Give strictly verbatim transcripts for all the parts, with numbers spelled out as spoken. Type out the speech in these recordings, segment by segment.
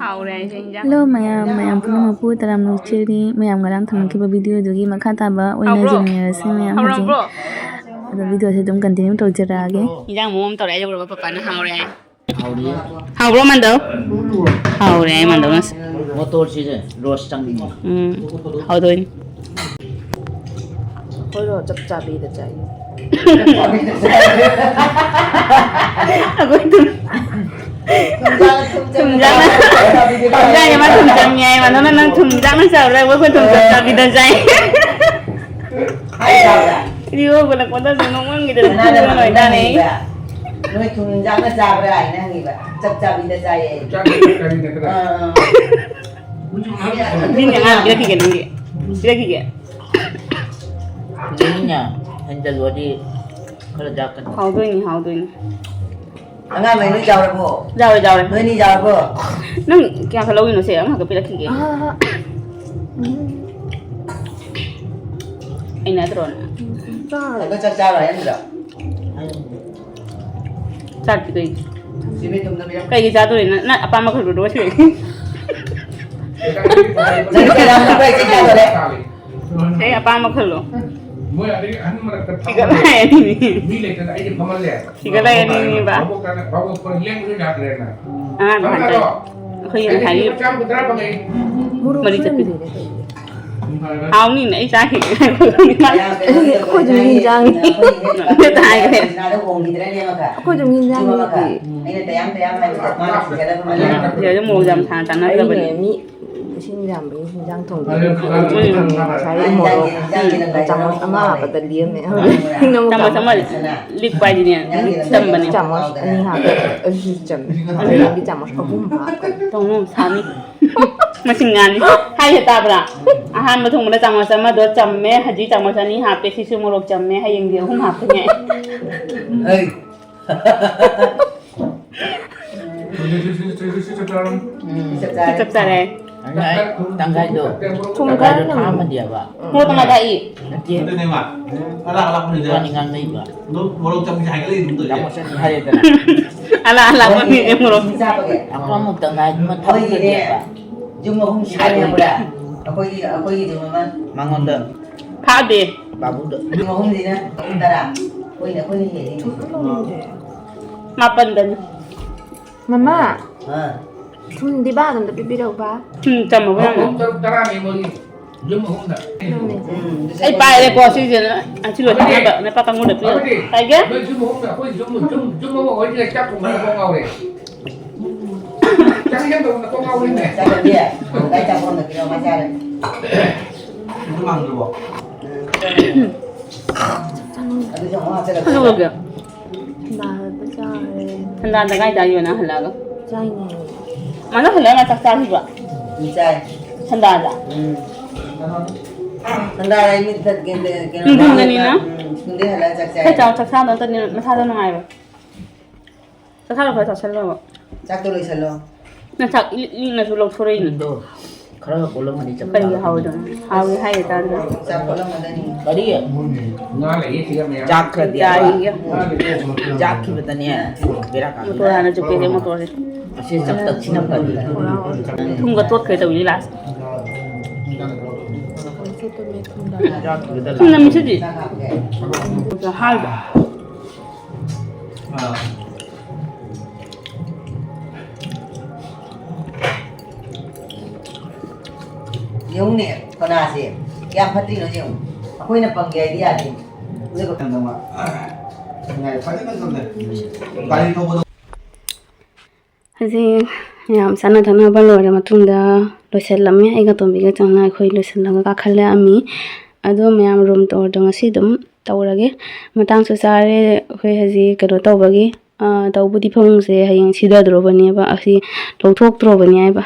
ꯍꯥꯎꯔꯦ ꯑꯩꯁꯦ ꯏꯟꯖꯥꯡ꯫ Hello ꯃꯌꯥꯝ, ꯃꯌꯥꯝ ꯄꯨꯝꯅꯃꯛꯄꯨ ꯇꯔꯥꯝꯅ ꯑꯣꯛꯆꯔꯤ꯫ ꯃꯌꯥꯝ ꯉꯔꯥꯡ ꯊꯝꯃꯛꯈꯤꯕ video ꯗꯨꯒꯤ ꯃꯈꯥ ꯇꯥꯕ ꯑꯣꯏꯅ ꯍꯥꯎꯕ꯭ꯔꯣ? ꯌꯦꯡꯃꯤꯟꯅꯔꯁꯤ ꯃꯌꯥꯝ ꯍꯧꯖꯤꯛ꯫ ꯍꯥꯎꯔꯝꯕ꯭ꯔꯣ? ꯑꯗꯣ video ꯁꯦ ꯑꯗꯨꯝ continue ꯇꯧꯖꯔꯛꯑꯒꯦ꯫ ꯏꯟꯖꯥꯡ ꯃꯑꯣꯡ ꯑꯃ ꯇꯧꯔꯦ, ꯑꯩ ꯌꯧꯔꯒ ꯄꯄꯥꯅ ꯍꯥꯎꯔꯦ ꯍꯥꯏ꯫ ꯍꯥꯎꯔꯤꯌꯦ꯫ ꯍꯥꯎꯕ꯭ꯔꯣ ꯃꯟꯗꯧ? ꯍꯥꯎꯔꯦ ꯍꯥꯏ ꯃꯟꯗꯧꯅ꯫ ꯃꯣꯇꯣꯔꯁꯤꯁꯦ ꯔꯣꯁ ꯆꯪꯉꯤꯅꯦ꯫ ꯎꯝ, ꯍꯥꯎꯗꯣꯏꯅꯤ꯫ ꯑꯩꯈꯣꯏꯔꯣ ꯆꯞ ꯆꯥꯕꯤꯗ ꯆꯥꯏ꯫ ꯑꯩꯈꯣꯏ ꯊꯨꯝ-, ꯊꯨꯝꯖꯥꯅ, ꯊꯨꯝꯖꯥꯅ ꯃꯥ ꯊꯨꯝ ꯆꯪꯉꯦ ꯍꯥꯏ ꯃꯟꯗꯧꯅ, ꯅꯪ ꯊꯨꯝꯖꯥꯅ ꯆꯥꯎꯔꯦ, ꯑꯩꯈꯣꯏ ꯊꯨꯝ ꯆꯞ ꯆꯥꯕꯤꯗ ꯆꯥꯏ꯫ ꯍꯥꯏ ꯆꯥꯎꯔꯦ꯫ ꯏꯗꯤ ꯍꯧꯒꯠꯂꯛꯄꯗ ꯑꯗꯨꯝ ꯅꯣꯛꯃꯟꯈꯤꯗꯅ ꯀꯅꯥꯅ ꯐꯨꯕ ꯃꯥꯡꯍꯟꯕ ꯂꯣꯏꯇꯥꯔꯦ꯫ ꯍꯪꯉꯤꯕ? ꯅꯣꯏ ꯊꯨꯝ ꯏꯟꯖꯥꯡꯅ ꯆꯥꯕ꯭ꯔꯥ ꯍꯥꯏꯅ ꯍꯪꯉꯤꯕ꯫ ꯆꯞ ꯆꯥꯕꯤꯗ ꯆꯥꯏꯌꯦ꯫ ꯆꯥꯛ ꯀꯔꯤ ꯅꯠꯇ꯭ꯔꯥ? ꯑꯥ, ꯑꯥ꯫ ꯃꯤꯅ ꯑꯉꯥꯡ ꯄꯤꯔꯛꯈꯤꯒꯦ ꯅꯪꯒꯤ꯫ ꯄꯤꯔꯛꯈꯤꯒꯦ꯫ ꯃꯤꯅ ꯍꯦꯟꯖꯜꯂꯨꯔꯗꯤ ꯈꯔ ꯌꯥꯛꯀꯅꯤ꯫ ꯍꯥꯎꯗꯣꯏꯅꯤ, ꯍꯥꯎꯗꯣꯏꯅꯤ꯫ ꯑꯉꯥꯡ ꯅꯣꯏ ꯆꯥꯎꯔꯕꯣ? ꯆꯥꯎꯔꯦ, ꯆꯥꯎꯔꯦ꯫ ꯅꯣꯏꯅꯤ ꯆꯥꯎꯔꯕꯣ? ꯅꯪ ꯀꯌꯥ ꯈꯛ ꯂꯧꯔꯤꯅꯣ ꯁꯦ? ꯑꯃꯈꯛ ꯄꯤꯔꯛꯈꯤꯒꯦ꯫ ꯑꯥ, ꯑꯥ, ꯑꯥ꯫ ꯎꯝ꯫ ꯑꯩ ꯅꯠꯇ꯭ꯔꯣ ꯅꯪ? ꯆꯥꯔꯦ꯫ ꯑꯗꯣ ꯆꯥꯛ ꯆꯥꯔꯣꯏ ꯍꯥꯏꯔꯝꯗ꯭ꯔꯣ? ꯆꯥꯛꯇꯤ ꯀꯩꯒꯤ? ꯁꯤ ꯃꯤ ꯇꯨꯝꯅꯕꯤꯔꯣ? ꯀꯩꯒꯤ ꯆꯥꯗꯣꯔꯤ? ꯅꯪ, ꯅꯪ ꯑꯄꯥꯝꯕ ꯈꯜꯂꯨꯔꯣ ꯁꯤ꯫ ꯅꯪ ꯀꯩꯅꯣꯝ ꯇꯧꯕ ꯑꯩ ꯆꯥꯛ ꯆꯥꯗꯣꯔꯦ꯫ ꯑꯩ ꯑꯄꯥꯝꯕ ꯈꯜꯂꯣ꯫ ꯃꯣꯏ ꯑꯗꯒꯤ ꯑꯍꯟ ꯃꯔꯛꯇ ꯐꯤꯒꯠꯂ ꯐꯝꯃꯒ ꯍꯥꯏꯔꯅꯤ꯫ ꯃꯤ ꯂꯩꯇꯅ ꯑꯩꯗꯤ ꯐꯝꯍꯜꯂꯦ꯫ ꯐꯤꯒꯠꯂ ꯍꯥꯏꯔꯅꯤ ꯃꯤꯕ꯫ ꯃꯕꯣꯛ ꯇꯥꯅ, ꯃꯕꯣꯛ ꯂꯦꯡꯕꯁꯨ ꯌꯥꯗ꯭ꯔꯦꯅ꯫ ꯑꯉꯥꯡ ꯐꯝꯗ꯭ꯔꯣ? ꯍꯟꯗꯛ ꯑꯩꯈꯣꯏꯒꯤ ꯑꯩꯗꯤ ꯉꯁꯥꯏꯒꯤ ꯃꯆꯥ ꯑꯃ ꯇꯔꯥ ꯐꯪꯉꯦ꯫ ꯃꯣꯔꯣꯛ ꯃꯔꯤ ꯆꯠꯄꯤ꯫ ꯈꯟꯗꯦꯅꯦ ꯇꯧꯔꯤꯁꯦ꯫ ꯍꯥꯎꯅꯤꯅ ꯑꯩ ꯆꯥꯈꯤꯒꯦ꯫ ꯑꯩꯈꯣꯏꯁꯨ ꯃꯤ ꯏꯟꯖꯥꯡꯅꯤ꯫ ꯅꯪ ꯍꯥꯏꯈ꯭ꯔꯦ꯫ ꯑꯩꯈꯣꯏꯁꯨ ꯃꯤ ꯏꯟꯖꯥꯡꯅꯤ꯫ ꯁꯤꯗ ꯃꯣꯔꯣꯛ ꯌꯥꯝ ꯁꯥꯅ ꯆꯥꯟꯅꯗ꯭ꯔꯕꯅꯤ꯫ ꯑꯩꯅꯦ, ꯃꯤ ꯏꯁꯤꯡ ꯌꯥꯝꯕꯒꯤ ꯏꯟꯖꯥꯡ ꯊꯣꯡꯕꯤꯕ ꯐꯪꯉꯦ꯫ ꯉꯁꯥꯏ ꯃꯣꯔꯣꯛ ꯆꯥꯃꯁ ꯑꯃ ꯍꯥꯞꯄꯗ ꯂꯦꯝꯃꯦ꯫ ꯍꯧꯖꯤꯛ ꯆꯥꯃꯁ ꯑꯃ ꯂꯤꯛꯄ ꯍꯥꯏꯗꯤꯅꯦ, ꯆꯝꯕꯅꯦ꯫ ꯆꯥꯃꯁ ꯑꯅꯤ ꯍꯥꯞꯄꯦ꯫ ꯑꯗꯨꯁꯨ ꯆꯝꯃꯦ꯫ ꯍꯌꯦꯡꯗꯤ ꯆꯥꯃꯁ ꯑꯍꯨꯝ ꯍꯥꯞꯄꯦ꯫ ꯇꯧꯅꯨ, ꯁꯥꯅꯤ꯫ ꯃꯁꯤꯡ ꯉꯥꯅꯤ꯫ ꯍꯥꯏꯁꯦ ꯇꯥꯕ꯭ꯔꯥ? ꯑꯍꯥꯟꯕ ꯊꯣꯡꯕꯗ ꯆꯥꯃꯁ ꯑꯃꯗꯣ ꯆꯝꯃꯦ, ꯍꯧꯖꯤꯛ ꯆꯥꯃꯁ ꯑꯅꯤ ꯍꯥꯞꯄꯦ, ꯁꯤꯁꯨ ꯃꯣꯔꯣꯛ ꯆꯝꯃꯦ, ꯍꯌꯦꯡꯗꯤ ꯑꯍꯨꯝ ꯍꯥꯞꯀꯅꯤ꯫ ꯍꯩ꯫ ꯎꯝ, ꯆꯞ ꯆꯥꯔꯦ꯫ ꯆꯞ ꯆꯥꯔꯦ꯫ ꯇꯪꯈꯥꯏ, ꯇꯪꯈꯥꯏꯗꯣ꯫ ꯊꯨꯝ ꯇꯪꯈꯥꯏꯗꯣ ꯈꯔ ꯊꯥꯛꯑꯝꯃꯗꯤ ꯌꯥꯕ꯫ ꯃꯣꯔꯣꯛ ꯇꯪꯈꯥꯏ ꯊꯥꯛꯏ꯫ ꯅꯠꯇꯦ꯫ ꯑꯗꯨꯅꯦꯕ꯫ ꯑꯔꯥꯛ ꯑꯔꯥꯛꯄꯅꯤꯗ꯫ ꯋꯥꯅꯤ ꯉꯥꯡꯅꯩꯕ꯫ ꯑꯗꯨꯝ ꯃꯣꯔꯣꯛ ꯆꯝꯅꯤ ꯍꯥꯏꯒꯠꯂꯛꯏ ꯑꯗꯨꯝ ꯇꯧꯔꯤꯁꯦ꯫ ꯌꯥꯝ ꯃꯣꯠꯁꯟ ꯍꯥꯏꯔꯦꯗꯅ꯫ ꯑꯂꯥ ꯑꯂꯥ ꯃꯃꯤꯡꯁꯦ ꯃꯣꯔꯣꯛ꯫ ꯆꯥꯕꯒꯤ꯫ ꯑꯩꯈꯣꯏꯒꯤꯅꯦ꯫ ꯊꯥꯛꯑꯝꯃꯗꯤ ꯌꯥꯕ꯫ ꯌꯨꯝ ꯑꯍꯨꯝ ꯁꯤꯗꯅꯦ ꯈꯪꯕ꯭ꯔꯥ? ꯑꯩꯈꯣꯏꯒꯤ, ꯑꯩꯈꯣꯏꯒꯤ ꯌꯨꯝ ꯑꯃ꯫ ꯃꯉꯣꯟꯗ꯫ ꯐꯥꯗꯦ꯫ ꯕꯥꯕꯨꯗ꯫ ꯌꯨꯝ ꯑꯍꯨꯝꯁꯤꯅ ꯌꯨꯝ ꯇꯔꯥ꯫ ꯑꯩꯈꯣꯏꯅ, ꯑꯩꯈꯣꯏꯅ ꯍꯦꯜꯂꯤ꯫ ꯃꯥꯄꯟꯗꯅꯤ꯫ ꯃꯃꯥ꯫ ꯑꯥ꯫ ꯊꯨꯝꯗꯤ ꯕꯥꯒ ꯑꯝꯇ ꯄꯤꯕꯤꯔꯛꯎꯕ꯫ ꯊꯨꯝ ꯆꯝꯃꯕ ꯌꯥꯝꯅ꯫ ꯑꯍꯨꯝ, ꯇꯔꯨꯛ, ꯇꯔꯥꯅꯤ ꯃꯣꯏꯒꯤ ꯌꯨꯝ ꯑꯍꯨꯝꯗ꯫ ꯎꯝ꯫ ꯑꯩ ꯄꯥꯏꯔꯦꯀꯣ ꯁꯤꯁꯦ꯫ ꯑꯁꯤ ꯂꯣꯏꯁꯤꯟꯅꯕ ꯅꯄꯥ ꯀꯥꯡꯕꯨꯗ ꯄꯤꯔꯣ꯫ ꯄꯥꯏꯒꯦ? ꯅꯣꯏ ꯌꯨꯝ ꯑꯍꯨꯝꯗ ꯑꯩꯈꯣꯏ ꯌꯨꯝ, ꯌꯨꯝ, ꯌꯨꯝ ꯑꯃ ꯑꯣꯏꯔꯗꯤ ꯆꯥꯛ ꯊꯣꯡꯕꯗ ꯀꯣꯛ ꯉꯥꯎꯔꯦ꯫ ꯆꯥꯛ ꯌꯦꯟꯁꯥꯡ ꯊꯣꯡꯕꯗ ꯀꯣꯛ ꯉꯥꯎꯔꯦꯅꯦ꯫ ꯆꯥꯛ ꯆꯥꯕꯤ? ꯀꯥꯏ ꯆꯥꯛ ꯊꯣꯡꯕ ꯄꯤꯔꯣ, ꯃꯥ ꯆꯥꯔꯦ꯫ ꯑꯗꯨ ꯃꯥꯡꯗ꯭ꯔꯕꯣ? ꯑꯗꯨꯁꯨ ꯑꯃꯨꯛ ꯍꯥꯞꯆꯜꯂꯛꯇꯣꯏꯕ꯫ ꯀꯩꯗꯧꯔꯒꯦ? ꯗꯥꯜꯗ ꯆꯥꯔꯦ꯫ ꯍꯟꯗꯥꯗ ꯀꯥꯏ ꯆꯥꯈꯤꯕ ꯅꯪ ꯍꯜꯂꯛꯑꯒ? ꯆꯥꯏꯅꯦ꯫ ꯃꯥꯅ ꯍꯜꯂꯛꯑꯒ ꯆꯥꯛ ꯆꯥꯈꯤꯕ? ꯎꯝ, ꯆꯥꯏ꯫ ꯍꯟꯗꯥꯗ? ꯎꯝ꯫ ꯍꯟꯗꯥꯗ ꯑꯩ ꯃꯤꯠ ꯊꯛꯀꯦ, ꯀꯩꯅꯣ, ꯅꯨꯡꯊꯤꯟꯗꯅꯤꯅ? ꯎꯝ, ꯁ꯭ꯀꯨꯜꯗꯩ ꯍꯜꯂꯛꯑꯒ ꯆꯥꯛ ꯆꯥꯏ꯫ ꯈꯔ ꯆꯥꯎ, ꯆꯥꯛ ꯆꯥꯕ ꯅꯠꯇꯕꯅꯤꯅ ꯅꯁꯥꯗꯣ ꯅꯨꯡꯉꯥꯏꯔꯣꯏ꯫ ꯆꯥꯛ ꯆꯥꯔꯣ, ꯈꯔ ꯆꯥꯁꯜꯂꯣꯕ꯫ ꯆꯥꯛꯇꯣ ꯂꯣꯏꯁꯜꯂꯣ꯫ ꯅꯪ ꯆꯥꯛ ꯏꯂꯤꯛ ꯏꯂꯤꯛꯅꯁꯨ ꯂꯧꯊꯣꯔꯛꯏꯅꯦ꯫ ꯑꯗꯣ ꯈꯔ ꯀꯣꯠꯂꯝꯃꯗꯤ ꯆꯞ ꯀꯔꯤꯒꯤ ꯆꯥꯒꯗꯕꯅꯤ꯫ ꯍꯥꯎꯔꯣꯏꯗꯣꯏꯅꯣ? ꯍꯥꯎꯏ ꯍꯥꯏꯔꯤ ꯀꯥꯟꯗ꯫ ꯆꯥꯛ ꯀꯣꯠꯂꯝꯃꯗꯅꯤ꯫ ꯀꯔꯤ? ꯉꯥ ꯂꯩꯌꯦ ꯁꯤꯗ ꯃꯌꯥꯝ꯫ ꯆꯥꯛ ꯈꯔꯗꯤ ꯌꯥꯏꯌꯦ꯫ ꯆꯥꯛꯈꯤꯕꯗꯅꯦ ꯕꯦꯔꯥ ꯀꯥꯅꯤ꯫ ꯃꯣꯇꯣꯔ ꯍꯥꯟꯅ ꯆꯨꯞꯀꯦꯁꯦ, ꯃꯣꯇꯣꯔꯁꯦ꯫ ꯑꯁꯤ ꯆꯞ ꯇꯛꯁꯤꯟꯅ ꯐꯅꯤ꯫ ꯊꯨꯝꯒ ꯇꯣꯠꯈ꯭ꯔꯦ ꯇꯧꯔꯤꯁꯦ ꯂꯥꯁ꯫ ꯆꯥꯛꯈꯤꯕꯗ ꯊꯨꯝ ꯅꯝꯃꯤꯁꯤꯗꯤ꯫ ꯍꯥꯏꯕ꯫ ꯌꯦꯡꯉꯨꯅꯦ, ꯀꯅꯥꯁꯦ ꯀꯌꯥꯝ ꯐꯠꯇ꯭ꯔꯤꯅꯣ ꯌꯦꯡꯉꯨ꯫ ꯑꯩꯈꯣꯏꯅ ꯄꯪꯒꯦ ꯍꯥꯏꯗꯤ ꯌꯥꯗꯦ꯫ ꯑꯗꯨꯒ ꯐꯖꯅ ꯆꯠꯂꯦ꯫ ꯒꯥꯔꯤ ꯊꯧꯕꯗꯣ ꯍꯧꯖꯤꯛ ꯃꯌꯥꯝ ꯆꯥꯅ ꯊꯛꯅꯕ ꯂꯣꯏꯔ ꯃꯇꯨꯡꯗ ꯂꯣꯏꯁꯤꯜꯂꯝꯃꯦ꯫ ꯑꯩꯒ ꯇꯣꯝꯕꯤꯒ ꯆꯪꯅ ꯑꯩꯈꯣꯏ ꯂꯣꯏꯁꯤꯜꯂꯒ ꯀꯥꯈꯠꯂꯛꯑꯝꯃꯤ꯫ ꯑꯗꯣ ꯃꯌꯥꯝ ꯔꯨꯝ ꯇꯣꯔꯗꯣ ꯉꯁꯤ ꯑꯗꯨꯝ ꯇꯧꯔꯒꯦ꯫ ꯃꯇꯥꯡꯁꯨ ꯆꯥꯔꯦ ꯑꯩꯈꯣꯏ ꯍꯧꯖꯤꯛ ꯀꯩꯅꯣ ꯇꯧꯕꯒꯤ, ꯑꯥ, ꯇꯧꯕꯨꯗꯤ ꯐꯃꯨꯡꯁꯦ ꯍꯌꯦꯡ ꯁꯤꯗꯗ꯭ꯔꯣꯕꯅꯦꯕ, ꯑꯁꯤ ꯂꯧꯊꯣꯛꯇ꯭ꯔꯣꯕꯅꯦ ꯍꯥꯏꯕ꯫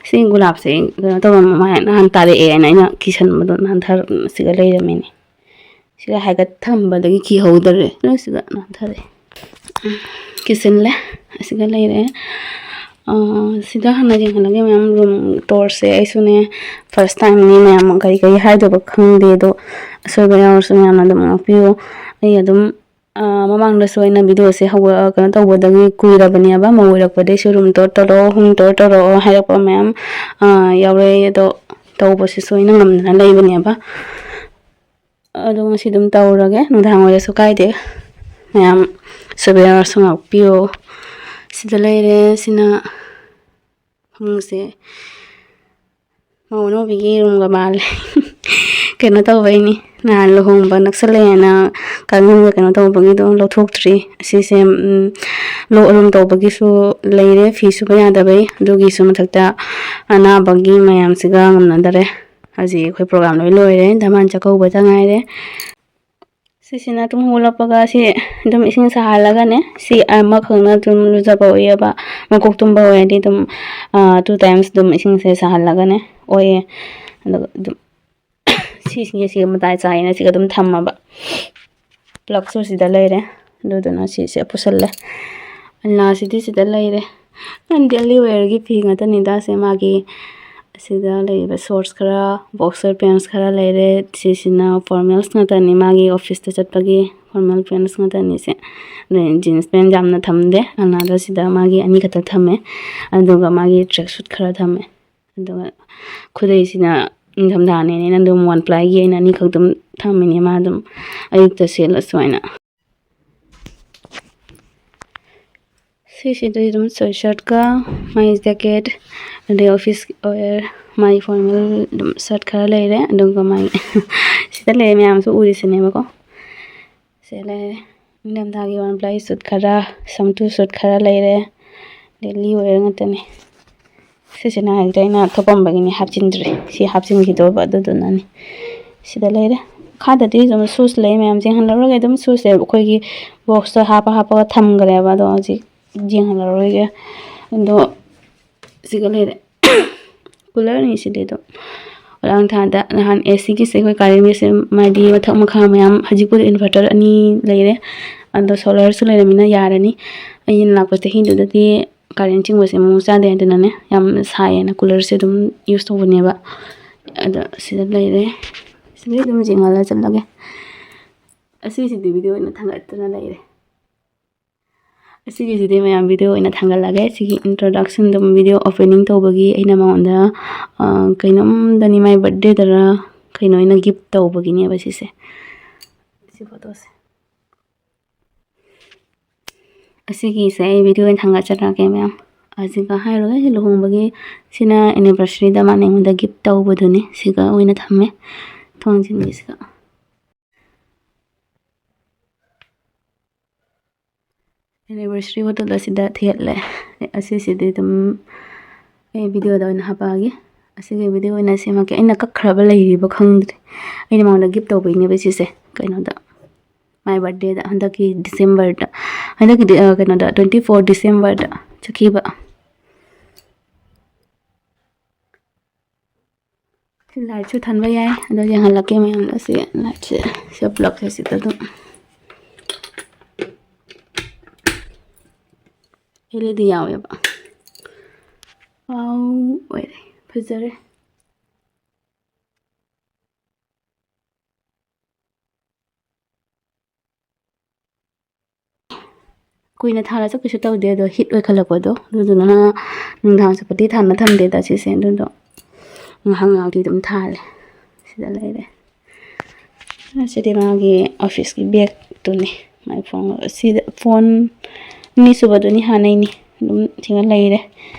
ꯁꯤ ꯒꯨꯂꯥꯞꯁꯦ ꯀꯩꯅꯣ ꯇꯧꯔꯝꯃ ꯃꯥꯜꯂꯦ, ꯅꯍꯥꯟ ꯇꯥꯔꯛꯑꯦꯅ ꯑꯩꯅ ꯀꯤꯁꯟꯕꯗꯣ ꯅꯥꯟꯊꯔ ꯁꯤꯒ ꯂꯩꯔꯝꯃꯤꯅꯦ꯫ ꯁꯤꯒ ꯍꯥꯏꯒꯠ ꯊꯝꯕꯗꯒꯤ ꯀꯤꯍꯧꯗꯔꯦ꯫ ꯅꯣꯏ ꯁꯤꯒ ꯅꯥꯟꯊꯔꯛꯑꯦ꯫ ꯀꯤꯁꯤꯜꯂꯦ꯫ ꯑꯁꯤꯒ ꯂꯩꯔꯦ꯫ ꯑꯥ, ꯁꯤꯗ ꯍꯥꯟꯅ ꯌꯦꯡꯍꯜꯂꯒꯦ ꯃꯌꯥꯝ, ꯔꯨꯝ ꯇꯣꯔꯁꯦ꯫ ꯑꯩꯁꯨꯅꯦ ꯐꯥꯔꯁ ꯇꯥꯏꯝꯅꯤ ꯃꯌꯥꯝ, ꯀꯔꯤ ꯀꯔꯤ ꯍꯥꯏꯗꯣꯏꯕ ꯈꯪꯗꯦ꯫ ꯑꯗꯣ ꯑꯁꯣꯏꯕ ꯌꯥꯎꯔꯁꯨ ꯃꯌꯥꯝꯅ ꯑꯗꯨꯝ ꯉꯥꯛꯄꯤꯌꯨ꯫ ꯑꯩ ꯑꯗꯨꯝ, ꯑꯥ, ꯃꯃꯥꯡꯗꯁꯨ ꯑꯩꯅ ꯚꯤꯗꯤꯑꯣꯁꯦ ꯍꯧꯔ-, ꯀꯩꯅꯣ ꯇꯧꯕꯗꯒꯤ ꯀꯨꯏꯔꯕꯅꯦꯕ, ꯃꯧ ꯑꯣꯏꯔꯛꯄꯗꯒꯤꯁꯨ ꯔꯨꯝ ꯇꯣꯔ ꯇꯧꯔꯛꯑꯣ, ꯍꯣꯝ ꯇꯣꯔ ꯇꯧꯔꯛꯑꯣ ꯍꯥꯏꯔꯛꯄ ꯃꯌꯥꯝ, ꯑꯥ, ꯌꯥꯎꯔꯛꯑꯦ꯫ ꯑꯗꯣ ꯇꯧꯕꯁꯤꯁꯨ ꯑꯩꯅ ꯉꯝꯗꯅ ꯂꯩꯕꯅꯦꯕ꯫ ꯑꯗꯣ ꯉꯁꯤ ꯑꯗꯨꯝ ꯇꯧꯔꯒꯦ, ꯅꯨꯡꯗꯥꯡ ꯑꯣꯏꯔꯁꯨ ꯀꯥꯏꯗꯦ꯫ ꯃꯌꯥꯝ ꯑꯁꯣꯏꯕ ꯌꯥꯎꯔꯁꯨ ꯉꯥꯛꯄꯤꯌꯣ꯫ ꯁꯤꯗ ꯂꯩꯔꯦ, ꯁꯤꯅ ꯐꯃꯨꯡꯁꯦ꯫ ꯃꯧ ꯑꯅꯧꯕꯤꯒꯤ ꯔꯨꯝꯒ ꯃꯥꯜꯂꯦ꯫ ꯀꯩꯅꯣ ꯇꯧꯕꯩꯅꯤ, ꯅꯍꯥꯟ ꯂꯨꯍꯣꯡꯕ ꯅꯛꯁꯜꯂꯛꯑꯦꯅ ꯀꯥꯡꯈꯟꯒ ꯀꯩꯅꯣ ꯇꯧꯕꯒꯤꯗꯣ ꯂꯧꯊꯣꯛꯇ꯭ꯔꯤ꯫ ꯑꯁꯤꯁꯦ, ꯎꯝ, ꯂꯣꯛ ꯑꯔꯨꯝ ꯇꯧꯕꯒꯤꯁꯨ ꯂꯩꯔꯦ, ꯐꯤ ꯁꯨꯕ ꯌꯥꯗꯕꯩ꯫ ꯑꯗꯨꯒꯤꯁꯨ ꯃꯊꯛꯇ ꯑꯅꯥꯕꯒꯤ ꯃꯌꯥꯝꯁꯤꯒ ꯉꯝꯅꯗꯔꯦ꯫ ꯍꯧꯖꯤꯛ ꯑꯩꯈꯣꯏ ꯄ꯭ꯔꯣꯒ꯭ꯔꯥꯝ ꯂꯣꯏ ꯂꯣꯏꯔꯦ, ꯙꯃꯥꯟ ꯆꯥꯛꯀꯧꯕꯗ ꯉꯥꯏꯔꯦ꯫ ꯁꯤꯁꯤꯅ ꯑꯗꯨꯝ ꯍꯧꯒꯠꯂꯛꯄꯒ ꯁꯤ ꯑꯗꯨꯝ ꯏꯁꯤꯡ ꯁꯥꯍꯜꯂꯒꯅꯦ, ꯁꯤ ꯑꯃꯈꯛꯅ ꯑꯗꯨꯝ ꯂꯨꯖꯕ ꯑꯣꯏꯌꯦꯕ꯫ ꯃꯀꯣꯛ ꯇꯨꯝꯕ ꯑꯣꯏꯔꯗꯤ ꯑꯗꯨꯝ, ꯑꯥ, two times ꯑꯗꯨꯝ ꯏꯁꯤꯡꯁꯦ ꯁꯥꯍꯜꯂꯒꯅꯦ ꯑꯣꯏꯌꯦ꯫ ꯑꯗꯨꯒ ꯑꯗꯨꯝ ꯁꯤꯁꯤꯡꯁꯦ ꯁꯤꯒ ꯃꯇꯥꯏ ꯆꯥꯏꯅ ꯁꯤꯒ ꯑꯗꯨꯝ ꯊꯝꯃꯕ꯫ ꯄ꯭ꯂꯛꯁꯨ ꯁꯤꯗ ꯂꯩꯔꯦ, ꯑꯗꯨꯗꯨꯅ ꯁꯤꯁꯦ ꯄꯨꯁꯜꯂꯦ꯫ ꯑꯜꯅꯥꯁꯤꯗꯤ ꯁꯤꯗ ꯂꯩꯔꯦ꯫ ꯗꯦꯂꯤ ꯋꯦꯌꯔꯒꯤ ꯐꯤ ꯉꯥꯛꯇꯅꯤꯗ꯫ ꯁꯦ ꯃꯥꯒꯤ ꯑꯁꯤꯗ ꯂꯩꯔꯤꯕ ꯁꯣꯔꯠꯁ ꯈꯔ, ꯕꯣꯛꯁꯔ ꯄꯦꯟꯁ ꯈꯔ ꯂꯩꯔꯦ꯫ ꯁꯤꯁꯤꯅ ꯐꯣꯔꯃꯦꯜꯁ ꯉꯥꯛꯇꯅꯤ, ꯃꯥꯒꯤ ꯑꯣꯐꯤꯁꯇ ꯆꯠꯄꯒꯤ ꯐꯣꯔꯃꯦꯜ ꯄꯦꯟꯁ ꯉꯥꯛꯇꯅꯤ꯫ ꯁꯦ ꯖꯤꯟꯁ ꯄꯦꯟ ꯌꯥꯝꯅ ꯊꯝꯗꯦ, ꯑꯜꯅꯥꯗ ꯁꯤꯗ ꯃꯥꯒꯤ ꯑꯅꯤꯈꯛꯇ ꯊꯝꯃꯦ꯫ ꯑꯗꯨꯒ ꯃꯥꯒꯤ ꯇ꯭ꯔꯦꯛ ꯁꯨꯠ ꯈꯔ ꯊꯝꯃꯦ꯫ ꯑꯗꯨꯒ ꯈꯨꯗꯩꯁꯤꯅ ꯅꯤꯡꯊꯝꯊꯥꯅꯦꯅ ꯑꯩꯅ ꯑꯗꯨꯝ ꯋꯥꯟ ꯄ꯭ꯂꯥꯏꯒꯤ ꯑꯩꯅ ꯑꯅꯤꯈꯛ ꯑꯗꯨꯝ ꯊꯝꯃꯤꯅꯦ, ꯃꯥ ꯑꯗꯨꯝ ꯑꯌꯨꯛꯇ ꯁꯦꯠꯂꯁꯨ ꯍꯥꯏꯅ꯫ ꯁꯤꯁꯤꯗꯤ ꯑꯗꯨꯝ ꯁ꯭ꯋꯦꯠ ꯁꯔꯠꯀ ꯃꯥꯒꯤ ꯖꯦꯀꯦꯠ, ꯑꯗꯩ ꯑꯣꯐꯤꯁ ꯋꯦꯌꯔ, ꯃꯥꯒꯤ ꯐꯣꯔꯃꯦꯜ ꯑꯗꯨꯝ ꯁꯔꯠ ꯈꯔ ꯂꯩꯔꯦ꯫ ꯑꯗꯨꯒ ꯃꯥꯒꯤ ꯁꯤꯗ ꯂꯩꯔꯦ ꯃꯌꯥꯝꯁꯨ ꯎꯔꯤꯁꯤꯅꯦꯕꯀꯣ꯫ ꯁꯤ ꯂꯩꯔꯦ ꯅꯤꯡꯊꯝꯊꯥꯒꯤ ꯋꯥꯟ ꯄ꯭ꯂꯥꯏ ꯁꯨꯠ ꯈꯔ, ꯁꯝꯇꯨ ꯁꯨꯠ ꯈꯔ ꯂꯩꯔꯦ꯫ ꯗꯦꯂꯤ ꯋꯦꯌꯔ ꯉꯥꯛꯇꯅꯦ꯫ ꯁꯤꯁꯤꯅ ꯍꯧꯖꯤꯛ ꯑꯩꯅ ꯊꯨꯞꯄꯝꯕꯒꯤꯅꯤ, ꯍꯥꯞꯆꯤꯟꯗ꯭ꯔꯤ꯫ ꯁꯤ ꯍꯥꯞꯆꯤꯟꯈꯤꯗꯣꯏꯕ, ꯑꯗꯨꯗꯨꯅꯅꯤ꯫ ꯁꯤꯗ ꯂꯩꯔꯦ꯫ ꯃꯈꯥꯗꯗꯤ ꯑꯗꯨꯝ ꯁꯨꯁ ꯂꯩ ꯃꯌꯥꯝ, ꯌꯦꯡꯍꯜꯂꯔꯣꯏꯒꯦ꯫ ꯑꯗꯨꯝ ꯁꯨꯁꯁꯦ ꯑꯩꯈꯣꯏꯒꯤ ꯕꯣꯛꯁꯇ ꯍꯥꯞꯄ ꯍꯥꯞꯄꯒ ꯊꯝꯈ꯭ꯔꯦꯕ, ꯑꯗꯣ ꯍꯧꯖꯤꯛ ꯌꯦꯡꯍꯜꯂꯔꯣꯏꯒꯦ꯫ ꯑꯗꯣ ꯁꯤꯒ ꯂꯩꯔꯦ꯫ ꯀꯨꯂꯔꯅꯤ ꯁꯤꯗꯤ ꯑꯗꯨꯝ꯫ ꯈꯣꯏꯔꯥꯡ ꯊꯥꯗ ꯅꯍꯥꯟ ꯑꯦ ꯁꯤꯒꯤꯁꯦ ꯑꯩꯈꯣꯏ ꯀꯥꯔꯦꯟꯒꯤꯁꯦ ꯃꯥꯗꯤ ꯃꯊꯛ ꯃꯈꯥ ꯃꯌꯥꯝ, ꯍꯧꯖꯤꯛꯄꯨꯗꯤ ꯏꯟꯚꯔꯇꯔ ꯑꯅꯤ ꯂꯩꯔꯦ꯫ ꯑꯗꯣ ꯁꯣꯂꯔꯁꯨ ꯂꯩꯔꯃꯤꯅ ꯌꯥꯔꯅꯤ꯫ ꯑꯩꯅ ꯂꯥꯛꯄ ꯆꯍꯤꯗꯨꯗꯗꯤ ꯀꯥꯂꯦꯟ ꯆꯤꯡꯕꯁꯦ ꯑꯃꯨꯛ ꯆꯥꯗꯦ ꯍꯥꯏꯗꯅꯅꯦ, ꯌꯥꯝ ꯁꯥꯏꯌꯦꯅ coolerꯁꯦ ꯑꯗꯨꯝ use ꯇꯧꯕꯅꯦꯕ꯫ ꯑꯗꯣ ꯁꯤꯗ ꯂꯩꯔꯦ꯫ ꯁꯤꯗꯩ ꯑꯗꯨꯝ ꯆꯤꯡꯍꯜꯂ ꯆꯠꯂꯒꯦ꯫ ꯑꯁꯤꯁꯤꯗꯤ video ꯑꯣꯏꯅ ꯊꯥꯡꯒꯠꯇꯅ ꯂꯩꯔꯦ꯫ ꯑꯁꯤꯒꯤꯁꯤꯗꯤ ꯃꯌꯥꯝ video ꯑꯣꯏꯅ ꯊꯥꯡꯒꯠꯂꯒꯦ꯫ ꯁꯤꯒꯤ introduction ꯑꯗꯨꯝ video opening ꯇꯧꯕꯒꯤ ꯑꯩꯅ ꯃꯉꯣꯟꯗ, ꯑ, ꯀꯩꯅꯣꯝꯗꯅꯤ, ꯃꯥꯏ birthdayꯗꯔ ꯀꯩꯅꯣ ꯑꯩꯅ gift ꯇꯧꯕꯒꯤꯅꯦꯕ ꯁꯤꯁꯦ꯫ ꯁꯤ photoꯁꯦ꯫ ꯑꯁꯤꯒꯤꯁꯦ ꯑꯩ video ꯑꯣꯏꯅ ꯊꯥꯡꯒꯠꯆꯔꯛꯑꯒꯦ ꯃꯌꯥꯝ꯫ ꯑꯁꯤꯒ ꯍꯥꯏꯔꯨꯔꯦ, ꯂꯨꯍꯣꯡꯕꯒꯤ, ꯁꯤꯅ anniversaryꯗ ꯃꯥꯅ ꯑꯩꯉꯣꯟꯗ gift ꯇꯧꯕꯗꯨꯅꯤ꯫ ꯁꯤꯒ ꯑꯣꯏꯅ ꯊꯝꯃꯦ ꯊꯣꯡꯖꯤꯟꯒꯤꯁꯤꯒ꯫ Anniversary photoꯗ ꯁꯤꯗ ꯊꯦꯠꯂꯦ꯫ ꯑꯁꯤꯁꯤꯗꯤ ꯑꯗꯨꯝ ꯑꯩ videoꯗ ꯑꯣꯏꯅ ꯍꯥꯄꯛꯑꯒꯦ꯫ ꯑꯁꯤꯒꯤ video ꯑꯣꯏꯅ ꯁꯦꯝꯃꯛꯀꯦ꯫ ꯑꯩꯅ ꯀꯛꯈ꯭ꯔꯕ ꯂꯩꯔꯤꯕ ꯈꯪꯗ꯭ꯔꯦ꯫ ꯑꯩꯅ ꯃꯉꯣꯟꯗ gift ꯇꯧꯕꯩꯅꯦꯕ ꯁꯤꯁꯦ, ꯀꯩꯅꯣꯗ, my birthdayꯗ, ꯍꯟꯗꯛꯀꯤ Decemberꯗ, ꯍꯟꯗꯛꯀꯤ ꯗꯤ-, ꯑ, ꯀꯩꯅꯣꯗ, twenty four Decemberꯗ ꯆꯠꯈꯤꯕ꯫ ꯁꯤ lightꯁꯨ ꯊꯥꯟꯕ ꯌꯥꯏ꯫ ꯑꯗꯣ ꯌꯦꯡꯍꯜꯂꯛꯀꯦ ꯃꯌꯥꯝꯗ꯫ ꯁꯤ lightꯁꯦ, ꯁꯤ plugꯁꯦ ꯁꯤꯗ ꯑꯗꯨꯝ LED ꯌꯥꯎꯋꯦꯕ꯫ Wow ꯑꯣꯏꯔꯦ꯫ ꯐꯖꯔꯦ꯫ ꯀꯨꯏꯅ ꯊꯥꯜꯂꯁꯨ ꯀꯩꯁꯨ ꯇꯧꯗꯦ, ꯑꯗꯣ heat ꯑꯣꯏꯈꯠꯂꯛꯄꯗꯣ, ꯑꯗꯨꯗꯨꯅ ꯅꯨꯡꯗꯥꯡ ꯆꯨꯞꯄꯗꯤ ꯊꯥꯟꯕ ꯊꯝꯗꯦꯗ ꯁꯤꯁꯦ, ꯑꯗꯨꯗꯣ ꯉꯥꯏꯍꯥꯛ ꯉꯥꯏꯍꯥꯛꯇꯤ ꯑꯗꯨꯝ ꯊꯥꯜꯂꯦ꯫ ꯁꯤꯗ ꯂꯩꯔꯦ꯫ ꯁꯤꯗꯤ ꯃꯥꯒꯤ officeꯀꯤ bagꯇꯨꯅꯤ꯫ ꯃꯥꯏ phone, ꯁꯤꯗ phone ꯑꯅꯤꯁꯨꯕꯗꯨꯅꯤ, ꯍꯥꯟꯅꯩꯅꯤ꯫ ꯑꯗꯨꯝ ꯁꯤꯒ ꯂꯩꯔꯦ,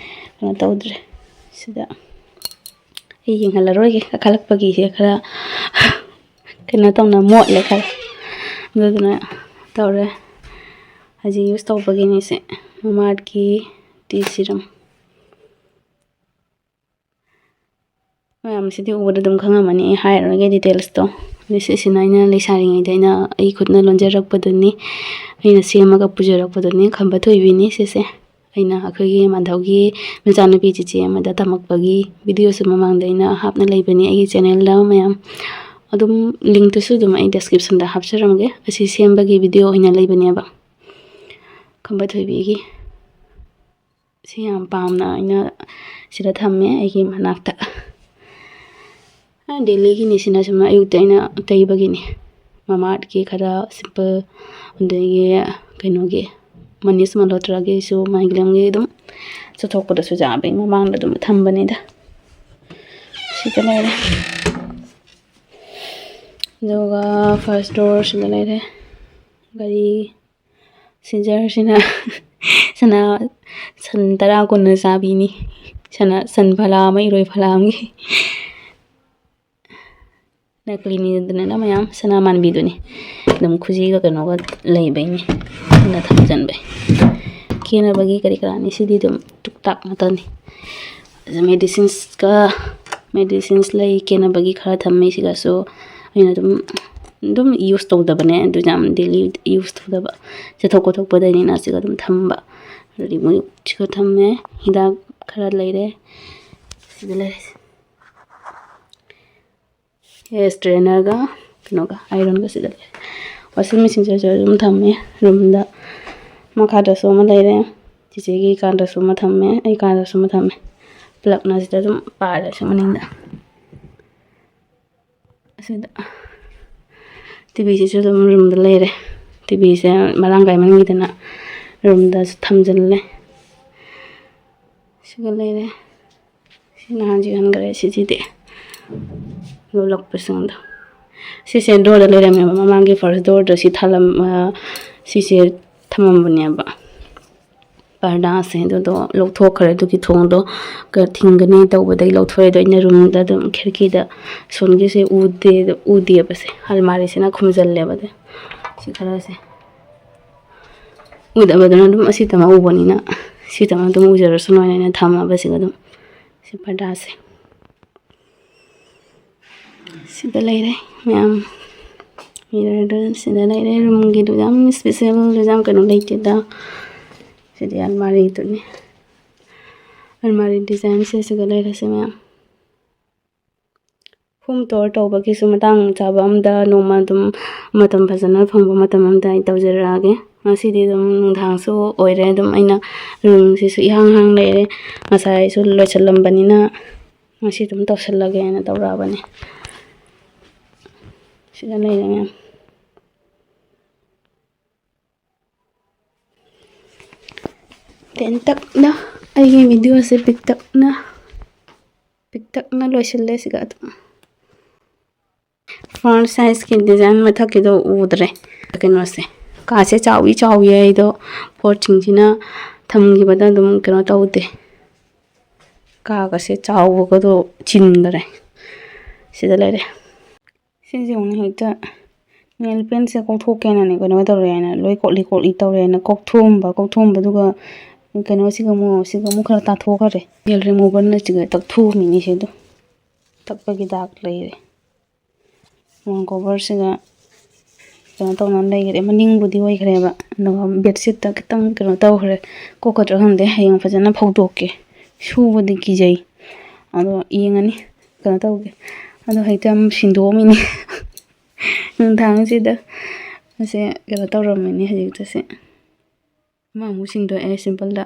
ꯀꯩꯅꯣ ꯇꯧꯗ꯭ꯔꯦ꯫ ꯁꯤꯗ ꯑꯩ ꯌꯦꯡꯍꯜꯂꯔꯣꯏꯒꯦ, ꯀꯥꯈꯠꯂꯛꯄꯒꯤꯁꯦ ꯈꯔ ꯀꯩꯅꯣ ꯇꯧꯅ ꯃꯣꯠꯂꯦ ꯈꯔ, ꯑꯗꯨꯗꯨꯅ ꯇꯧꯔꯦ꯫ ꯍꯧꯖꯤꯛ use ꯇꯧꯕꯒꯤꯅꯤ ꯁꯦ, Mamaearthꯀꯤ tea serum꯫ ꯃꯌꯥꯝꯁꯤꯗꯤ ꯎꯕꯗ ꯑꯗꯨꯝ ꯈꯪꯉꯝꯃꯅꯤ, ꯑꯩ ꯍꯥꯏꯔꯔꯣꯏꯒꯦ detailsꯇꯣ꯫ ꯑꯗꯨ ꯁꯤꯁꯤꯅ ꯑꯩꯅ ꯂꯩꯁꯥꯔꯤꯉꯩꯗ ꯑꯩꯅ ꯑꯩ ꯈꯨꯠꯅ ꯂꯣꯟꯖꯔꯛꯄꯗꯨꯅꯤ, ꯑꯩꯅ ꯁꯦꯝꯃꯒ ꯄꯨꯖꯔꯛꯄꯗꯨꯅꯤ꯫ ꯈꯝꯕ ꯊꯣꯏꯕꯤꯅꯤ ꯁꯤꯁꯦ꯫ ꯑꯩꯅ ꯑꯩꯈꯣꯏꯒꯤ ꯃꯥꯙꯕꯒꯤ ꯃꯆꯥꯅꯨꯄꯤ ꯆꯤꯆꯦ ꯑꯃꯗ ꯇꯝꯃꯛꯄꯒꯤ videoꯁꯨ ꯃꯃꯥꯡꯗ ꯑꯩꯅ ꯍꯥꯞꯅ ꯂꯩꯕꯅꯤ ꯑꯩꯒꯤ channelꯗ ꯃꯌꯥꯝ꯫ ꯑꯗꯨꯝ linkꯇꯨꯁꯨ ꯑꯗꯨꯝ ꯑꯩ descriptionꯗ ꯍꯥꯞꯆꯔꯝꯒꯦ꯫ ꯑꯁꯤ ꯁꯦꯝꯕꯒꯤ video ꯑꯣꯏꯅ ꯂꯩꯕꯅꯦꯕ, ꯈꯝꯕ ꯊꯣꯏꯕꯤꯒꯤ꯫ ꯁꯤ ꯌꯥꯝ ꯄꯥꯝꯅ ꯑꯩꯅ ꯁꯤꯗ ꯊꯝꯃꯦ ꯑꯩꯒꯤ ꯃꯅꯥꯛꯇ꯫ ꯗꯦꯂꯤꯒꯤꯅꯤ ꯁꯤꯅ, ꯁꯨꯝ ꯑꯌꯨꯛꯇ ꯑꯩꯅ ꯇꯩꯕꯒꯤꯅꯤ꯫ ꯃꯃꯥ ꯑꯥꯔꯠꯀꯤ ꯈꯔ ꯁꯤꯝꯄꯜ, ꯑꯗꯒꯤ ꯀꯩꯅꯣꯒꯤ ꯃꯅꯤꯁ ꯃꯜꯍꯣꯇ꯭ꯔꯥꯒꯤꯁꯨ, ꯃꯥꯏꯒ꯭ꯂꯦꯝꯒꯤ ꯑꯗꯨꯝ ꯆꯠꯊꯣꯛꯄꯗꯁꯨ ꯌꯥꯕꯒꯤ ꯃꯃꯥꯡꯗ ꯑꯗꯨꯝ ꯊꯝꯕꯅꯤꯗ꯫ ꯁꯤꯗ ꯂꯩꯔꯦ꯫ ꯑꯗꯨꯒ ꯐꯥꯔꯁ ꯗꯣꯔꯁꯤꯗ ꯂꯩꯔꯦ꯫ ꯒꯥꯔꯤ ꯁꯤꯖꯔꯁꯤꯅ ꯁꯅꯥ, ꯁꯟ ꯇꯔꯥ ꯀꯨꯟꯅ ꯆꯥꯕꯤꯅꯤ꯫ ꯁꯅꯥ, ꯁꯟ ꯐꯂꯥ ꯑꯃ, ꯏꯔꯣꯏ ꯐꯂꯥ ꯑꯃꯒꯤ꯫ ꯅꯀꯂꯤꯅꯤꯗꯅ ꯃꯌꯥꯝ ꯁꯅꯥ ꯃꯥꯟꯕꯤꯗꯨꯅꯤ꯫ ꯑꯗꯨꯝ ꯈꯨꯖꯤꯒ ꯀꯩꯅꯣꯒ ꯂꯩꯕꯩꯅꯤ꯫ ꯑꯗꯨꯅ ꯊꯝꯖꯟꯕꯩ꯫ ꯀꯦꯅꯕꯒꯤ ꯀꯔꯤ ꯀꯔꯥꯅꯤ꯫ ꯁꯤꯗꯤ ꯑꯗꯨꯝ ꯇꯨꯛ ꯇꯥꯛ ꯉꯥꯛꯇꯅꯤ꯫ ꯑꯗꯨ ꯃꯦꯗꯤꯁꯤꯟꯁꯀ, ꯃꯦꯗꯤꯁꯤꯟꯁ ꯂꯩ ꯀꯦꯅꯕꯒꯤ ꯈꯔ ꯊꯝꯃꯦ꯫ ꯁꯤꯒꯁꯨ ꯑꯩꯅ ꯑꯗꯨꯝ, ꯑꯗꯨꯝ ꯌꯨꯁ ꯇꯧꯗꯕꯅꯦ꯫ ꯑꯗꯨ ꯌꯥꯝ ꯗꯦꯂꯤ ꯌꯨꯁ ꯇꯧꯗꯕ꯫ ꯆꯠꯊꯣꯛ ꯈꯣꯠꯊꯣꯛꯄꯗꯅꯤꯅ ꯁꯤꯒ ꯑꯗꯨꯝ ꯊꯝꯕ꯫ ꯑꯗꯨꯗꯤ ꯃꯣꯏ ꯁꯤꯒ ꯊꯝꯃꯦ꯫ ꯍꯤꯗꯥꯛ ꯈꯔ ꯂꯩꯔꯦ꯫ ꯁꯤꯗ ꯂꯩꯔꯦ꯫ ꯍꯦꯌꯔ ꯏꯁꯇ꯭ꯔꯦꯠꯅꯔꯒ ꯀꯩꯅꯣꯒ ꯑꯥꯏꯔꯟꯒ ꯁꯤꯗ ꯂꯩꯔꯦ꯫ ꯋꯥꯁꯤꯡ ꯃꯦꯆꯤꯟꯁꯤꯁꯨ ꯑꯗꯨꯝ ꯊꯝꯃꯦ ꯔꯨꯝꯗ꯫ ꯃꯈꯥꯗꯁꯨ ꯑꯃ ꯂꯩꯔꯦ꯫ ꯆꯤꯆꯦꯒꯤ ꯀꯥꯗꯁꯨ ꯑꯃ ꯊꯝꯃꯦ, ꯑꯩ ꯀꯥꯗꯁꯨ ꯑꯃ ꯊꯝꯃꯦ꯫ ꯄꯨꯂꯞꯅ ꯁꯤꯗ ꯑꯗꯨꯝ ꯄꯥꯔꯦ ꯁꯤ ꯃꯅꯤꯡꯗ꯫ ꯑꯁꯤꯗ ꯇꯤ ꯚꯤꯁꯤꯁꯨ ꯑꯗꯨꯝ ꯔꯨꯝꯗ ꯂꯩꯔꯦ꯫ ꯇꯤ ꯚꯤꯁꯦ ꯃꯔꯥꯡ ꯀꯥꯏꯃꯟꯈꯤꯗꯅ ꯔꯨꯝꯗꯁꯨ ꯊꯝꯖꯤꯜꯂꯦ꯫ ꯁꯤꯒ ꯂꯩꯔꯦ꯫ ꯁꯤ ꯅꯍꯥꯟ ꯆꯤꯛꯍꯟꯈ꯭ꯔꯦ ꯁꯤꯁꯤꯗꯤ꯫ ꯂꯣꯜꯂꯛꯄꯁꯤꯡꯗꯣ꯫ ꯁꯤꯁꯦ ꯗꯣꯔꯗ ꯂꯩꯔꯝꯃꯦꯕ꯫ ꯃꯃꯥꯡꯒꯤ ꯐꯥꯔꯁ ꯗꯣꯔꯗ ꯁꯤ ꯊꯥꯂꯝ-, ꯑ, ꯁꯤꯁꯦ ꯊꯝꯃꯝꯕꯅꯦꯕ꯫ ꯄꯔꯗꯥꯁꯦ ꯑꯗꯨꯗꯣ ꯂꯧꯊꯣꯛꯈ꯭ꯔꯦ꯫ ꯑꯗꯨꯒꯤ ꯊꯣꯡꯗꯣ ꯀ-, ꯊꯤꯡꯒꯅꯤ ꯇꯧꯕꯗꯒꯤ ꯂꯧꯊꯣꯛꯑꯦ꯫ ꯑꯗꯣ ꯑꯩꯅ ꯔꯨꯝꯗ ꯑꯗꯨꯝ ꯈꯤꯔꯀꯤꯗ ꯁꯣꯟꯒꯤꯁꯦ ꯎꯗꯦ, ꯎꯗꯦꯕꯁꯦ꯫ ꯑꯜꯃꯥꯔꯤꯁꯤꯅ ꯈꯨꯝꯖꯜꯂꯦꯕ꯫ ꯑꯗ ꯁꯤ ꯈꯔꯁꯦ ꯎꯗꯕꯗꯨꯅ ꯑꯗꯨꯝ ꯑꯁꯤꯇꯃꯛ ꯎꯕꯅꯤꯅ ꯁꯤꯇꯃꯛ ꯑꯗꯨꯝ ꯎꯖꯔꯁꯅꯨ ꯍꯥꯏꯅ ꯑꯩꯅ ꯊꯝꯃꯕ ꯁꯤꯒ ꯑꯗꯨꯝ꯫ ꯁꯤ ꯄꯔꯗꯥꯁꯦ꯫ ꯁꯤꯗ ꯂꯩꯔꯦ ꯃꯌꯥꯝ꯫ ꯃꯤꯔꯔꯗꯨ ꯁꯤꯗ ꯂꯩꯔꯦ꯫ ꯔꯨꯝꯒꯤꯗꯨ ꯌꯥꯝ ꯏꯁꯄꯤꯁꯦꯜ, ꯌꯥꯝ ꯀꯩꯅꯣ ꯂꯩꯇꯦꯗ꯫ ꯁꯤꯗꯤ ꯑꯜꯃꯥꯔꯤꯗꯨꯅꯤ꯫ ꯑꯜꯃꯥꯔꯤ ꯗꯤꯖꯥꯏꯟꯁꯦ ꯁꯤꯗ ꯂꯩꯔꯦ ꯁꯤ ꯃꯌꯥꯝ꯫ ꯍꯣꯝ ꯇꯣꯔ ꯇꯧꯕꯒꯤꯁꯨ ꯃꯇꯥꯡ ꯆꯥꯕ ꯑꯝꯗ ꯅꯣꯡꯃ ꯑꯗꯨꯝ ꯃꯇꯝ ꯐꯖꯅ ꯐꯪꯕ ꯃꯇꯝ ꯑꯝꯗ ꯑꯩ ꯇꯧꯖꯔꯛꯑꯒꯦ꯫ ꯉꯁꯤꯗꯤ ꯑꯗꯨꯝ ꯅꯨꯡꯗꯥꯡꯁꯨ ꯑꯣꯏꯔꯦ, ꯑꯗꯨꯝ ꯑꯩꯅ ꯔꯨꯝꯁꯤꯁꯨ ꯏꯍꯥꯡ ꯍꯥꯡ ꯂꯩꯔꯦ꯫ ꯉꯁꯥꯏꯁꯨ ꯂꯣꯏꯁꯤꯜꯂꯝꯕꯅꯤꯅ ꯉꯁꯤ ꯑꯗꯨꯝ ꯇꯧꯁꯜꯂꯒꯦꯅ ꯇꯧꯔꯛꯑꯕꯅꯤ꯫ ꯁꯤꯗ ꯂꯩꯔꯦ ꯃꯌꯥꯝ꯫ ꯇꯦꯟꯇꯛꯅ ꯑꯩꯒꯤ ꯚꯤꯗꯤꯑꯣꯁꯦ ꯄꯤꯛꯇꯛꯅ, ꯄꯤꯛꯇꯛꯅ ꯂꯣꯏꯁꯤꯜꯂꯦ ꯁꯤꯒ ꯑꯗꯨꯝ꯫ Front sizeꯀꯤ design ꯃꯊꯛꯀꯤꯗꯣ ꯎꯗ꯭ꯔꯦ꯫ ꯀꯩꯅꯣꯁꯦ, ꯀꯥꯁꯦ ꯆꯥꯎꯏ ꯆꯥꯎꯏ ꯍꯥꯏꯗꯣ ꯄꯣꯠꯁꯤꯡꯁꯤꯅ ꯊꯝꯈꯤꯕꯗ ꯑꯗꯨꯝ ꯀꯩꯅꯣ ꯇꯧꯗꯦ꯫ ꯀꯥꯒꯁꯦ ꯆꯥꯎꯕꯒꯗꯣ ꯆꯤꯟꯈꯔꯦ꯫ ꯁꯤꯗ ꯂꯩꯔꯦ꯫ ꯁꯤꯁꯦ ꯑꯃꯨꯛ ꯍꯦꯛꯇ nail paintꯁꯦ ꯀꯣꯛꯊꯣꯛꯀꯦꯅꯅꯦ ꯀꯩꯅꯣ ꯇꯧꯔꯦ ꯍꯥꯏꯅ ꯂꯣꯏ ꯀꯣꯠꯂꯤ ꯀꯣꯠꯂꯤ ꯇꯧꯔꯦ ꯍꯥꯏꯅ ꯀꯣꯛꯊꯣꯛꯑꯝꯕ, ꯀꯣꯛꯊꯣꯛꯑꯝꯕꯗꯨꯒ ꯀꯩꯅꯣꯁꯤꯒ ꯑꯃꯨꯛ, ꯁꯤꯒ ꯑꯃꯨꯛ ꯈꯔ ꯇꯥꯊꯣꯛꯈ꯭ꯔꯦ꯫ Nail removerꯅ ꯁꯤꯒ ꯇꯛꯊꯣꯛꯑꯝꯃꯤꯅꯦ ꯁꯤꯗꯣ꯫ ꯇꯛꯄꯒꯤ ꯗꯥꯛ ꯂꯩꯔꯦ꯫ ꯃꯣꯟ coverꯁꯤꯒ ꯀꯩꯅꯣ ꯇꯧꯅ ꯂꯩꯈ꯭ꯔꯦ꯫ ꯃꯅꯤꯡꯕꯨꯗꯤ ꯑꯣꯏꯈ꯭ꯔꯦꯕ, ꯑꯗꯨꯒ bedsheetꯇ ꯈꯤꯇꯪ ꯀꯩꯅꯣ ꯇꯧꯈ꯭ꯔꯦ꯫ ꯀꯣꯛꯀꯗ꯭ꯔꯥ ꯈꯪꯗꯦ, ꯍꯌꯦꯡ ꯐꯖꯅ ꯐꯧꯗꯣꯛꯀꯦ꯫ ꯁꯨꯕꯗꯤ ꯀꯤꯖꯩ꯫ ꯑꯗꯣ ꯌꯦꯡꯉꯅꯤ, ꯀꯩꯅꯣ ꯇꯧꯒꯦ꯫ ꯑꯗꯣ ꯍꯦꯛꯇ ꯑꯃꯨꯛ ꯁꯤꯟꯗꯣꯛꯑꯝꯃꯤꯅꯤ ꯅꯨꯡꯗꯥꯡꯁꯤꯗ꯫ ꯑꯁꯦ ꯀꯩꯅꯣ ꯇꯧꯔꯝꯃꯤꯅꯤ ꯍꯧꯖꯤꯛꯇꯁꯦ꯫ ꯑꯃꯃꯨꯛ ꯁꯤꯟꯗꯣꯛꯑꯦ simpleꯗ,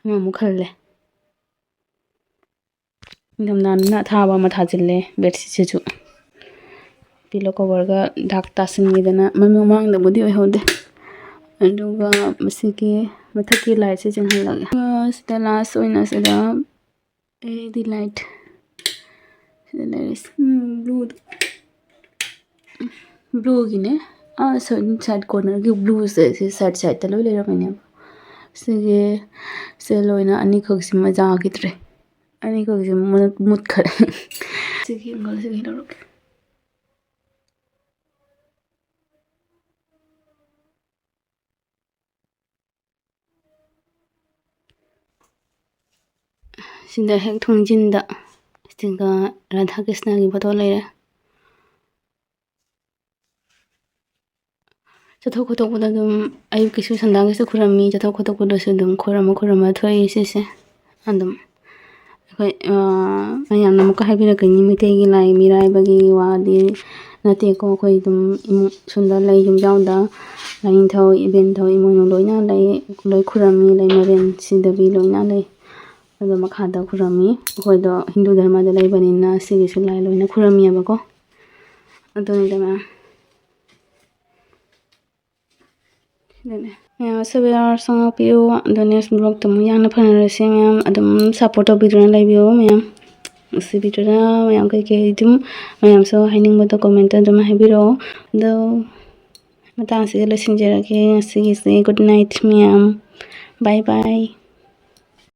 ꯑꯃꯃꯨꯛ ꯈꯜꯂꯦ꯫ ꯅꯤꯡꯊꯝꯊꯥꯅꯤꯅ ꯑꯊꯥꯕ ꯑꯃ ꯊꯥꯖꯤꯜꯂꯦ bedsheetꯁꯤꯁꯨ꯫ Pillow coverꯒ ꯗꯥꯛ ꯇꯥꯁꯤꯟꯈꯤꯗꯅ ꯃꯃꯥꯡꯗꯕꯨꯗꯤ ꯑꯣꯏꯍꯧꯗꯦ꯫ ꯑꯗꯨꯒ ꯃꯁꯤꯒꯤ ꯃꯊꯛꯀꯤ lightꯁꯦ ꯆꯤꯡꯍꯜꯂꯒꯦ꯫ ꯑꯗꯨꯒ ꯁꯤꯗ last ꯑꯣꯏꯅ ꯁꯤꯗ LED light ꯁꯤꯗ ꯂꯩꯔꯤꯁꯦ, ꯎꯝ, blueꯗꯣ꯫ Blueꯒꯤꯅꯦ꯫ ꯑꯥ, side, side cornerꯒꯤ blueꯁꯦ ꯁꯤ side sideꯇ ꯂꯣꯏ ꯂꯩꯔꯝꯃꯤꯅꯦꯕ꯫ ꯁꯤꯒꯤ, ꯁꯦ ꯂꯣꯏꯅ ꯑꯅꯤꯈꯛꯁꯤꯃ ꯌꯥꯈꯤꯗ꯭ꯔꯦ꯫ ꯑꯅꯤꯈꯛꯁꯤꯃ ꯃꯨꯠ-, ꯃꯨꯠꯈ꯭ꯔꯦ꯫ ꯁꯤꯒꯤ angleꯁꯤꯒ ꯂꯧꯔꯛꯀꯦ꯫ ꯁꯤꯗ ꯍꯦꯛ ꯊꯣꯡꯖꯤꯟꯗ ꯁꯤꯒ ꯔꯥꯙꯥ ꯀ꯭ꯔꯤꯁꯅꯒꯤ photo ꯂꯩꯔꯦ꯫ ꯆꯠꯊꯣꯛ ꯈꯣꯠꯇꯣꯛꯄꯗ ꯑꯗꯨꯝ ꯑꯌꯨꯛꯀꯤꯁꯨ ꯁꯟꯗꯥꯡꯒꯤꯁꯨ ꯈꯨꯔꯝꯃꯤ, ꯆꯠꯊꯣꯛ ꯈꯣꯠꯇꯣꯛꯄꯗꯁꯨ ꯑꯗꯨꯝ ꯈꯨꯔꯝꯃ ꯈꯨꯔꯝꯃ ꯊꯣꯛꯏ ꯁꯤꯁꯦ꯫ ꯑꯗꯨꯝ ꯑꯩꯈꯣꯏ, ꯑ, ꯃꯌꯥꯝꯅ ꯑꯃꯨꯛꯀ ꯍꯥꯏꯕꯤꯔꯛꯀꯅꯤ, ꯃꯩꯇꯩꯒꯤ ꯂꯥꯏ ꯃꯤꯔꯥꯏꯕꯒꯤ ꯋꯥꯗꯤ ꯅꯠꯇꯦꯀꯣ, ꯑꯩꯈꯣꯏ ꯑꯗꯨꯝ ꯏꯃꯨꯡ ꯁꯣꯝꯗ ꯂꯩ, ꯌꯨꯝꯖꯥꯎꯗ ꯂꯥꯏꯅꯤꯡꯊꯧ, ꯏꯕꯦꯟꯊꯧ, ꯏꯃꯣꯏꯅꯨ ꯂꯣꯏꯅ ꯂꯩ, ꯂꯣꯏ ꯈꯨꯔꯝꯃꯤ, ꯂꯩ ꯃꯔꯦꯟ ꯁꯤꯗꯕꯤ ꯂꯣꯏꯅ ꯂꯩ꯫ ꯑꯗꯣ ꯃꯈꯥꯗ ꯈꯨꯔꯝꯃꯤ꯫ ꯑꯩꯈꯣꯏꯗꯣ ꯍꯤꯟꯗꯨ ꯙꯔꯃꯗ ꯂꯩꯕꯅꯤꯅ ꯁꯤꯒꯤꯁꯨ ꯂꯥꯏ ꯂꯣꯏꯅ ꯈꯨꯔꯝꯃꯤꯑꯕꯀꯣ꯫ ꯑꯗꯨꯅꯤꯗ ꯃꯌꯥꯝ꯫ ꯁꯤꯗꯅꯦ꯫ ꯃꯌꯥꯝ ꯑꯁꯨꯕ ꯌꯥꯎꯔ ꯆꯪꯉꯛꯄꯤꯌꯨ꯫ ꯑꯗꯣ next vlogꯇ ꯑꯃꯨꯛ ꯌꯥꯝꯅ ꯐꯅꯔꯁꯤ ꯃꯌꯥꯝ꯫ ꯑꯗꯨꯝ support ꯇꯧꯕꯤꯗꯨꯅ ꯂꯩꯕꯤꯌꯨ ꯃꯌꯥꯝ꯫ ꯁꯤ video ꯃꯌꯥꯝ ꯀꯩꯀꯩ ꯑꯗꯨꯝ ꯃꯌꯥꯝꯁꯨ ꯍꯥꯏꯅꯤꯡꯕꯗꯣ commentꯇ ꯑꯗꯨꯝ ꯍꯥꯏꯕꯤꯔꯛꯑꯣ꯫ ꯑꯗꯣ ꯃꯇꯥꯡꯁꯤꯗ ꯂꯣꯏꯁꯤꯟꯖꯔꯒꯦ ꯉꯁꯤꯒꯤꯁꯦ꯫ Good night ꯃꯌꯥꯝ꯫ Bye bye꯫